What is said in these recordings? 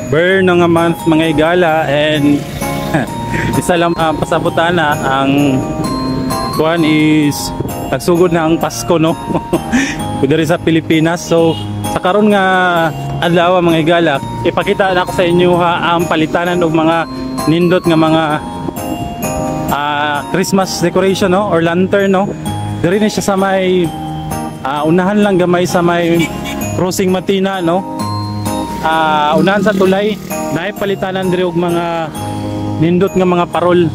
Burn nga month, mga igala, and isa lang ang pasabutan na ang kuan is nagsugod na ang Pasko, no? Diri sa Pilipinas. So sa karon nga adlaw, mga igala, ipakita na ako sa inyo ha ang palitanan og mga nindot nga mga Christmas decoration, no, or lantern, no? Diri ni siya sa may unahan lang gamay sa may crossing Matina, no? Unahan sa tulay, naay palitanan diri og mga nindot nga mga parol,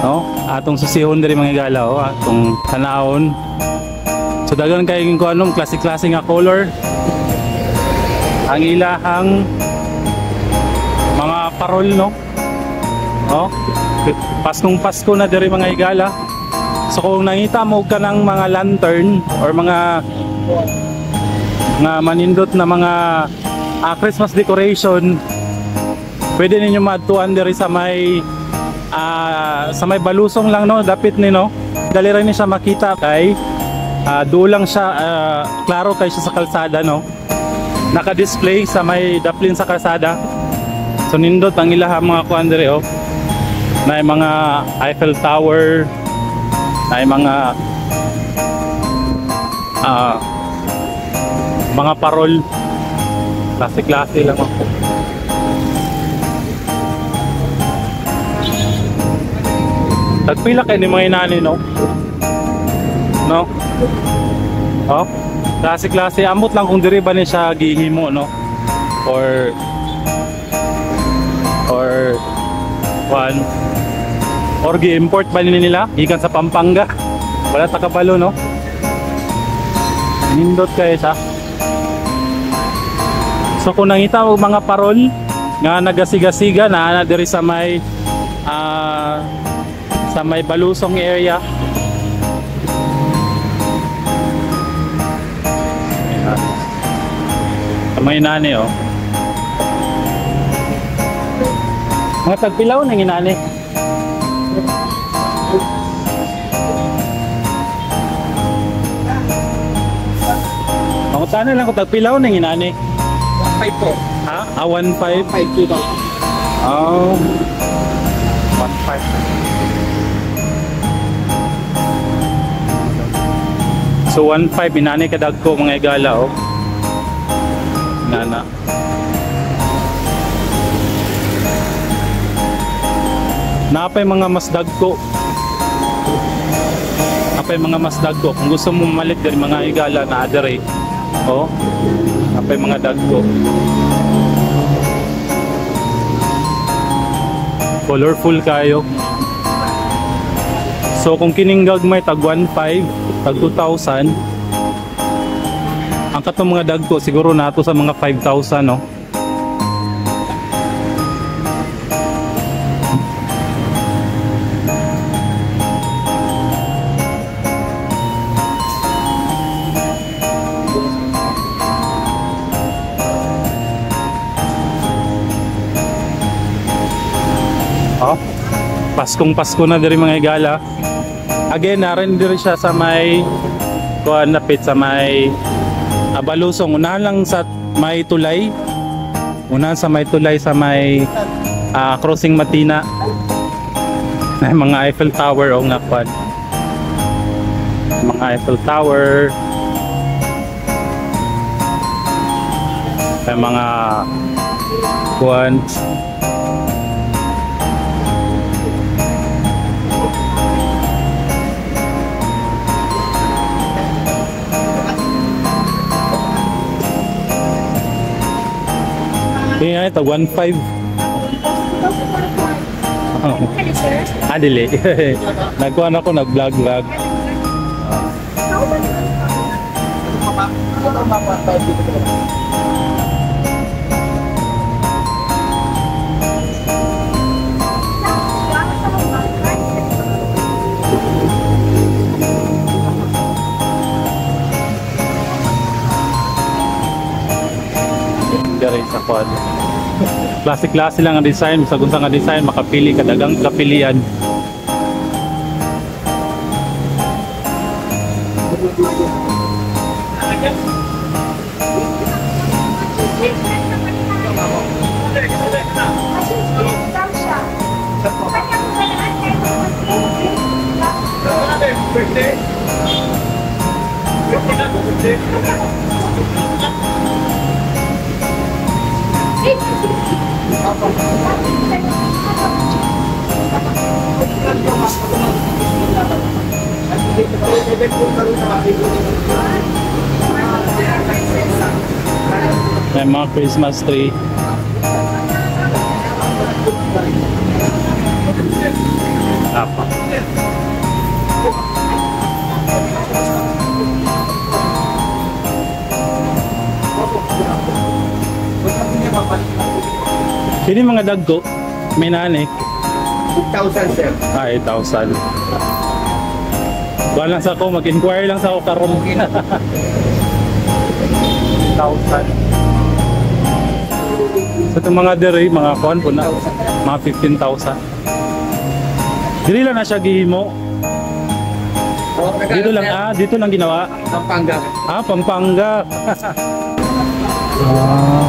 no? Atong susihon diri, mga igala, oh, atong tanawon. So daghan kay ko anong klase-klase nga color ang ilahang mga parol, no? Oh, Paskong Pasko na diri, mga igala. So kung nangita mo ka ng mga lantern or mga nga manindot na mga Christmas decoration, pwede ninyo maadtuan diri sa may balusong lang, no? Dapit ni, no? Dali ra ni siya makita kay dulang siya, klaro kay siya sa kalsada, no? Naka-display sa may daplin sa kalsada. So nindot ang ilaha mga kuan diri, oh, na mga Eiffel Tower, na mga mga parol, klase-klase lang ako. Tagpila kay ni mga inani, no? No? Oh, klase-klase. Amot lang kung diri ba ni siya gihimo, no? Or one or gi-import ba ni nila gikan sa Pampanga? Wala ta kabalo, no? Nindot kay siya. So kung nangita og mga parol nga nagasigasiga na ana diri sa may Balusong area. Sa may inani, oh. Mga tagpilaw ng inani. Pangutana lang ko, tagpilaw ng inani. 1.5 po. Ha? Ah, 1.5? 1.5 kilo. Oh. 1.5. So 1.5 inani kadagko, mga igala, oh. Nana. Napay mga mas dagko. Napay mga mas dagko. Kung gusto mo malit diri, mga igala, na adere. Oh. Napay mga dagko. Colorful kayo. So kung kining gagmay tag 1.5, tag 2,000. Ang katong mga dagko siguro nato sa mga 5,000, no? Oh, Paskong Pasko na diri, mga igala. Again, narin diri siya sa may kuan, napit sa may Balusong. Unahan lang sa may tulay. Unahan sa may tulay sa may crossing Matina. Na mga Eiffel Tower o nga kuan. Mga Eiffel Tower. May mga kuan. Kaya ito, 1.5. Oh. Ah, dili. Nagkuhan ako, nag-vlog-vlog. Dari sa kuan. Klase-klase lang ang design, sa unsa nga design makapili ka, dagang kapilian. May mga Christmas tree. Apa. Kini mga dagko, may nani. 2,000, sir. Ah, 8,000. Kuha lang sa ako, mag-inquire lang sa ako karon. 8,000. Sa itong mga dere, mga kuan po na, mga 15,000. Dili lang na siya gihimo. Dito lang, dito lang ginawa. Pampanga. Ah, Pampanga. Ah.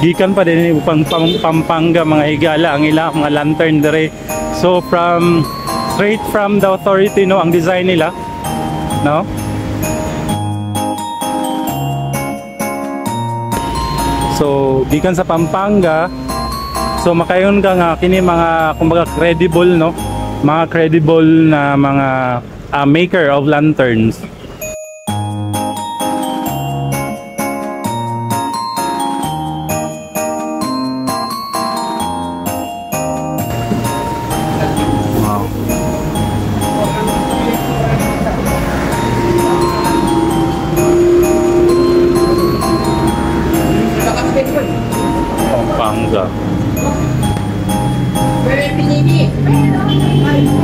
Gikan pa din ni pang, pang, Pampanga, mga higala, ang ila mga lantern dere. So from straight from the authority, no, ang design nila, no? So gikan sa Pampanga, so makayon ka nga kini mga kumbaga credible, no, mga credible na mga maker of lanterns. Wow. Pampanga.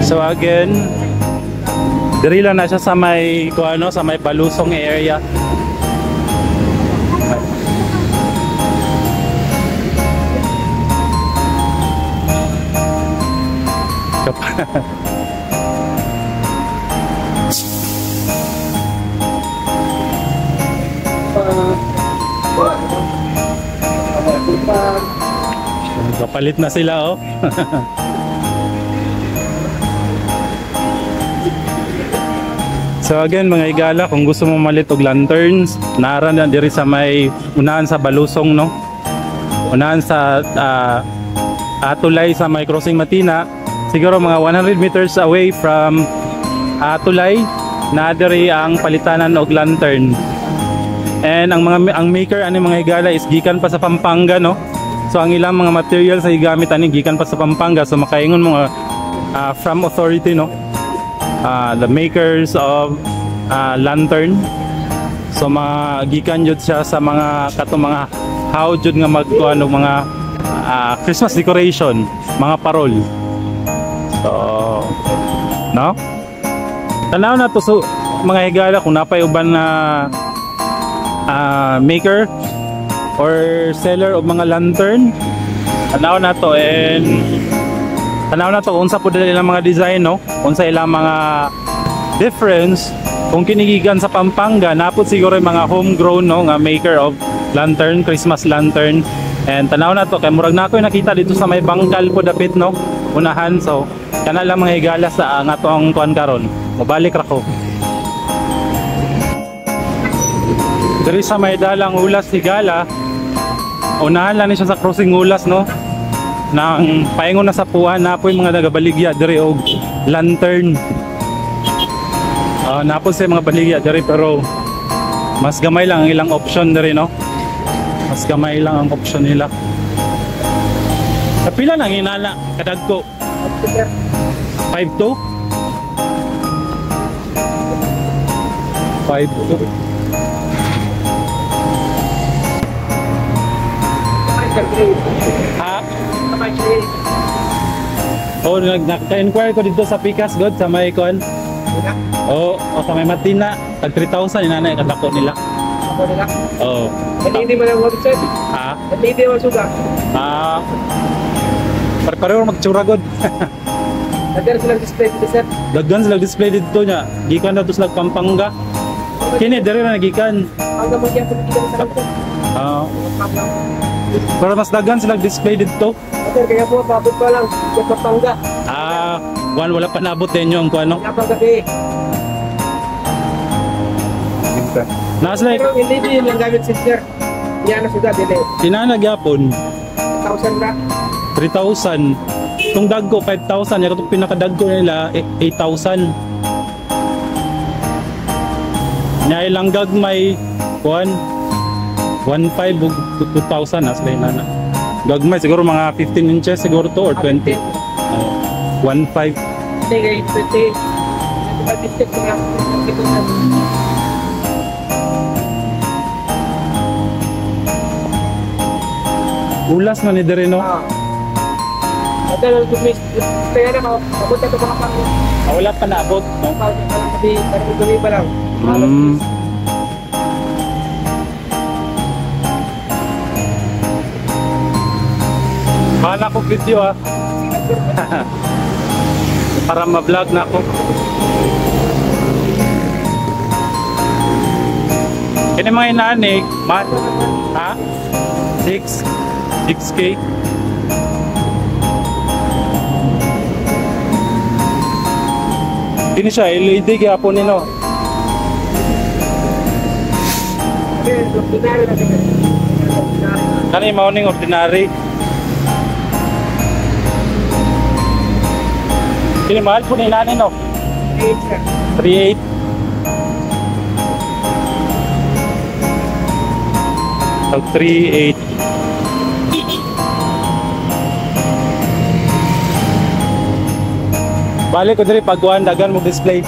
So again, diri lang na siya sa may kung ano, sa may Balusong area. Kapalit na sila, oh. So again, mga higala, kung gusto mo malit og lanterns, nara na diri sa may unahan sa Balusong, no? Unahan sa tulay sa may Crossing Matina, siguro mga 100 meters away from tulay, na diri ang palitanan og lantern. And ang maker ani, mga higala, is gikan pa sa Pampanga, no? So ang ilang mga materials ay gigamit ani gikan pa sa Pampanga, so makaingon mga from authority, no? The makers of lantern. So mga gikan jud siya sa mga katong mga how jud nga magkuan og mga Christmas decoration, mga parol. So no? Tanaw na to, so mga higala, kung napay uban na maker or seller of mga lantern, tanaw na to, and tanaw na to unsa pud ilang mga design, no, unsa ilang mga difference. Kung kinigikan sa Pampanga, napod siguro yung mga homegrown, no, nga maker of lantern, Christmas lantern. And tanaw na to kay murag na ako'y nakita dito sa may Bangkal po dapit, no, unahan. So kana lang, mga higala, sa nga atong kuan karon. Mobalik ra ko diri sa may dalang Ulas, higala. Unahan lang ni siya sa Crossing Ulas, no, nang paingon na sa puan, na po yung mga nagabaligya diri og lantern. Napo sa mga baligya diri, pero mas gamay lang ang ilang option diri, no, mas gamay lang ang option nila. Kapila nang inala kadagko? 5-2. 5-2. Sir, Ha? Kamay siya. Oh, nag-inquire ko dito sa Pikas God sa may kuan. Oh, o sa may Matina, tag 3,000 inanay kadako nila. Ako nila. Oh. Hindi man ang website. Ha? Hindi man suga. Ah. Pare-pareho magtsura god. Nagdara silang display dito, sir. Daghan sila display dito niya. Gikan na to sila Pampanga. Kini diri na gikan. Ang gamot yan, dito sa lang. Ah. Pero mas daghan sila display dito. Sir, kaya po, pabot pa lang. Sa Pampanga. Ah, kuan wala pa naabot din yung kuan no. Kaya pang gabi. Nasa like Pero hindi yun lang gamit si sir. Yan na suga, dili. Inana gyapon 1,000 ra. 3,000. Itong dagko 5,000, yung itong pinakadagko nila 8,000. Nya ilang gagmay kuan 1.5 ug 2,000 na sila inana. Gagmay siguro mga 15 inches siguro to or 20. Oh, 1.5. Hindi, kay 20. 25 inches nga. Ulas man ni diri no. Ah. Ate, kaya na, papunta ito mga pang Ah, wala pa naabot no. gabi, parang gabi pa lang. Bahala ko video ah. Para ma-vlog na ako. Kini mga inaani, ma ha? 6 6K. Kini siya LED gyapon ni no. Kani mao ning ordinary. Kini mahal po ni inani no. 3.8. Tag 3.8. Balik ko diri pagkuan dagan mo display.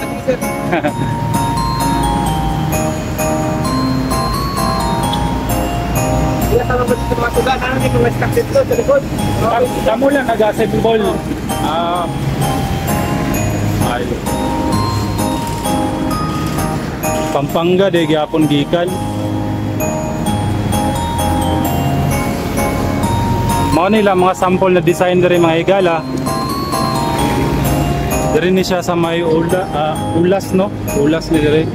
Wala tama ba sa mga suga? Ano yung mga stock dito sa likod? Kamo lang nag-assemble. Ah. Ay. Pampanga de gyapon gikan. Mao nila mga sample na design diri mga higala. Diri ni siya sa may ulas no? Ulas ni diri.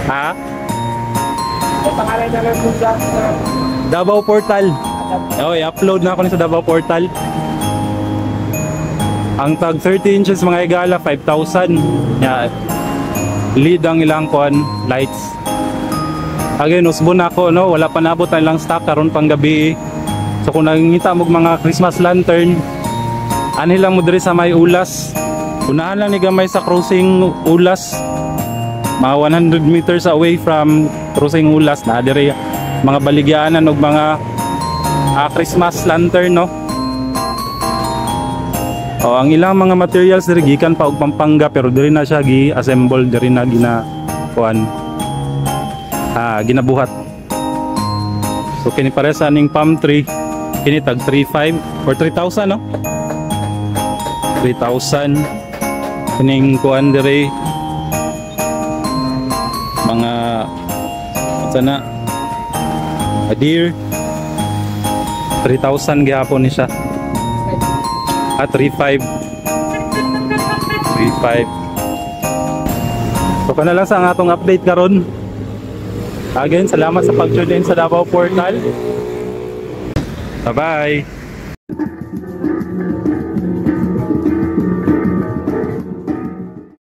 Ha? Pangalan na lang kung sa Davao Portal. Oh, i-upload na ako ni sa Davao Portal. Ang tag 30 inches mga higala 5,000. Ya. Lead ang ilang kuan lights. Again, usbo na ako no, wala pa naabot ang ilang stock karon pang gabi. So kung nangita mo mga Christmas lantern, anhi lang mo diri sa may ulas. Unahan lang ni gamay sa crossing ulas. Mga 100 meters away from crossing ulas na diri mga baligyanan og mga Christmas lantern no. Oh, ang ilang mga materials diri gikan pa og Pampanga pero diri na siya gi-assemble, diri na gina kuan ginabuhat. So kini pare sa aning palm tree, kini tag 3.5 or 3,000 no. 3,000 kining kuan diri mga sana a deer 3,000 gihapon ni siya. Ah, 3.5. 3.5. So kana lang sa ang atong update karon. Again, salamat sa pag-tune in sa Davao Portal. Bye-bye.